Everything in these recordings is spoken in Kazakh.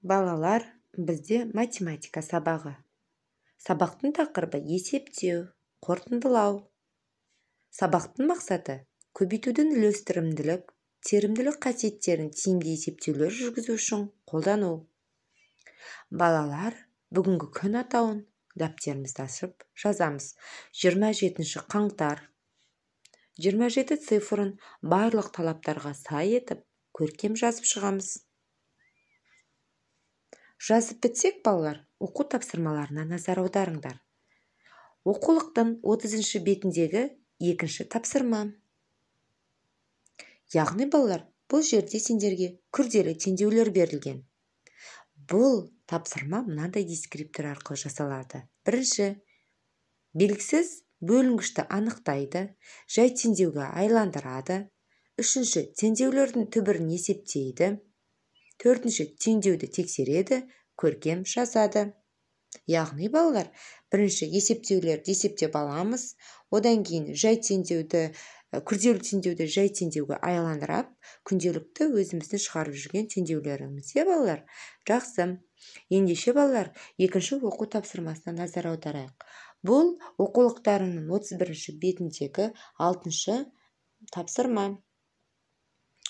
Балалар, бізде математика сабағы. Сабақтың тақырыбы есептеу, қорытындылау. Сабақтың мақсаты көбейтудің үлестірімділік, теримділік қасиеттерін тиімді есептеулер жүргізу үшін қолдану. Балалар, бүгінгі күн атауын дәптерімізді ашып жазамыз. 27 қаңтар. 27 цифрын барлық талаптарға сай етіп, көркем жазып шығамыз. Жазып бітсек, балалар, оқу тапсырмаларына назар аударыңдар. Оқулықтың 30 бетіндегі екінші тапсырма. Яғни, балалар, бұл жерде сендерге күрделі теңдеулер берілген. Бұл тапсырма мынадай дескриптор арқылы жасалады. Бірінші, белгісіз бөлінгішті анықтайды, жай теңдеуге айландырады. Үшінші, теңдеулердің түбірін есептейді. Төртінші, теңдеуді тексереді, көркем жазады. Яғни, балалар, бірінші есептеулерді есептеп аламыз, одан кейін жай теңдеуді, күрделі теңдеуді жай теңдеуге айландырып, күнделікті өзіміздің шығарып жүрген теңдеулеріміз, иә, балалар? Жақсы. Ендеше, балалар, екінші оқу тапсырмасына назар аударайық. Бұл оқулықтарының 31 бетіндегі 6-шы тапсырма.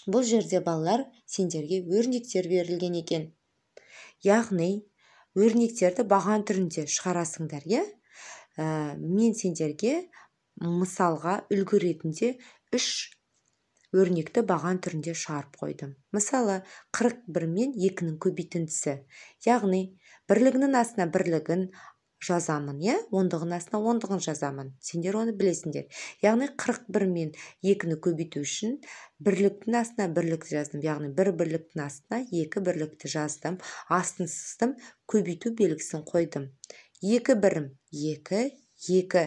Бұл жерде, балалар, сендерге өрнектер берілген екен. Яғни, өрнектерді баған түрінде шығарасыңдар, иә? Мен сендерге мысалға үлгі ретінде 3 өрнекті баған түрінде шығарып қойдым. Мысалы, 41 мен 2-нің көбейтіндісі. Яғни, бірлігінің астына бірлігін жазамын, иә? Ондығын астына ондығын жазамын. Сендер оны білесіңдер. Яғни, 41 мен 2-ні көбейту үшін бірліктің астына бірлікті жаздым. Яғни, бір бірліктің астына екі бірлікті жаздым. Астын сыздым, көбейту белгісін қойдым. 2 бірім 2, 2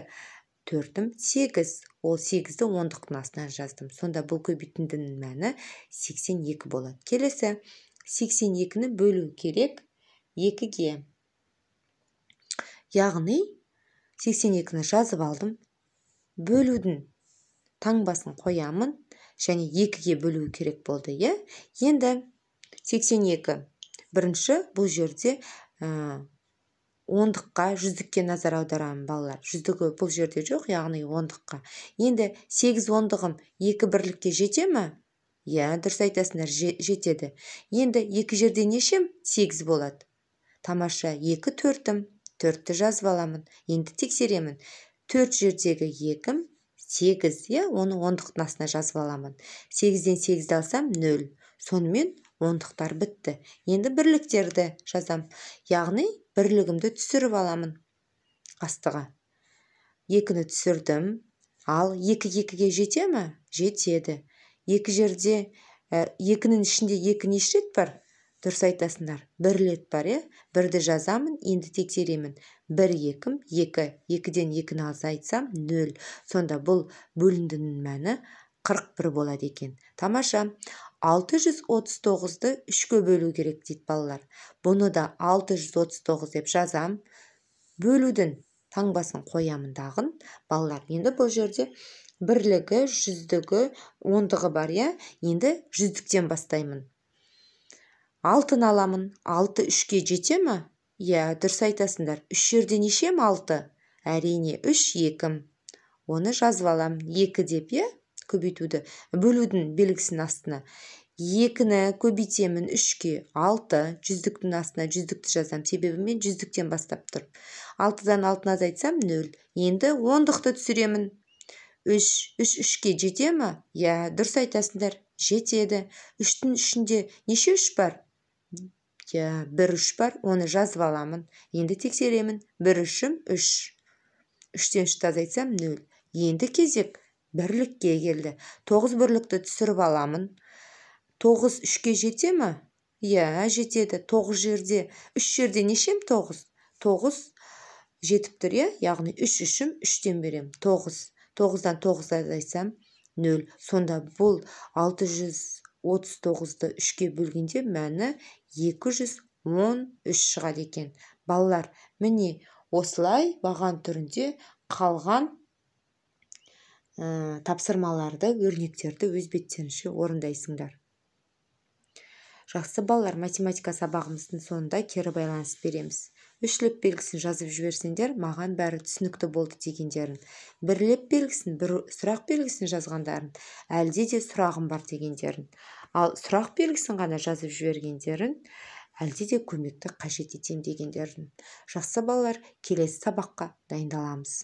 төртім 8. Ол 8-ді ондықтың астына жаздым. Сонда бұл көбейтіндінің мәні 82 болады. Келесі, 82-ні бөлу керек 2-ге. Яғни, 82-ні жазып алдым, бөлудің таңбасын қоямын, және 2-ге бөлу керек болды, иә? Енді 82. Бірінші бұл жерде ондыққа, жүздікке назар аударамын, балалар. Жүздігі бұл жерде жоқ, яғни ондыққа. Енді 8 ондығым 2 бірлікке жете ме? Иә, дұрыс айтасыңдар, жетеді. Енді 2 жерде нешем? 8 болады. Тамаша, 2 төртім. 4-ті жазып аламын. Енді тексеремін. 4 жердегі 2-м 8, иә, оны ондықтың астына жазып аламын. 8-ден 8-ді алсам 0. Сонымен ондықтар бітті. Енді бірліктерді жазам. Яғни бірлігімді түсіріп аламын астыға. 2-ні түсірдім. Ал 2 2-ге жете ме? Жетеді. 2 жерде, 2-нің ішінде 2 неше рет бар? Дұрыс айтасыңдар, бір рет бар, иә? Бірді жазамын, енді тексеремін. 1 2 2. 2-ден 2-ні азайтсам 0. Сонда бұл бөліндінің мәні 41 болады екен. Тамаша. 639-ды 3-ке бөлу керек дейді балалар. Бұны да 639 деп жазам. Бөлудің таңбасын қоямын дағын. Балалар, енді бұл жерде бірлігі, жүздігі, ондығы бар, иә? Енді жүздіктен бастаймын. 6-ны аламын. 6 3-ке жете ме? Иә, дұрыс айтасыңдар. 3 жерде нешем 6? Әрине, 3 2. Оны жазып аламын. 2 деп, иә? Көбейтуді, бөлудің белгісінің астына. 2-ні көбейтемін 3-ке 6, жүздіктің астына жүздікті жазам. Себебі мен жүздіктен бастап тұрып. 6-дан 6-ны азайтсам 0. Енді ондықты түсіремін. 3, 3 3-ке жете ме? Иә, дұрыс айтасыңдар, жетеді. 3-тің ішінде неше 3 бар? Иә, 1 3 бар, оны жазып аламын. Енді тексеремін. 1 3-ім 3. 3-тен 3-ті азайтсам 0. Енді кезек бірлікке келді. 9 бірлікті түсіріп аламын. 9 3-ке жете ме? Иә, жетеді. 9 жерде, 3 жерде нешем 9? 9 жетіп тұр, иә? Яғни 3 3-ім 3-тен берем. 9. 9-дан 9 азайтсам 0. Сонда бұл 639-ды 3-ке бөлгенде мәні 213 шығады екен. Балалар, міне осылай баған түрінде қалған тапсырмаларды, өрнектерді өз беттерінше орындайсыңдар. Жақсы, балалар, математика сабағымыздың соңында кері байланыс береміз. Үш леп белгісін жазып жіберсеңдер, маған бәрі түсінікті болды дегендерін, 1 леп белгісін, бір сұрақ белгісін жазғандарын, әлде де сұрағым бар дегендерін, ал сұрақ белгісін ғана жазып жібергендерін, әлде де көмекті қажет етем дегендерін. Жақсы, балалар, келесі сабаққа дайындаламыз.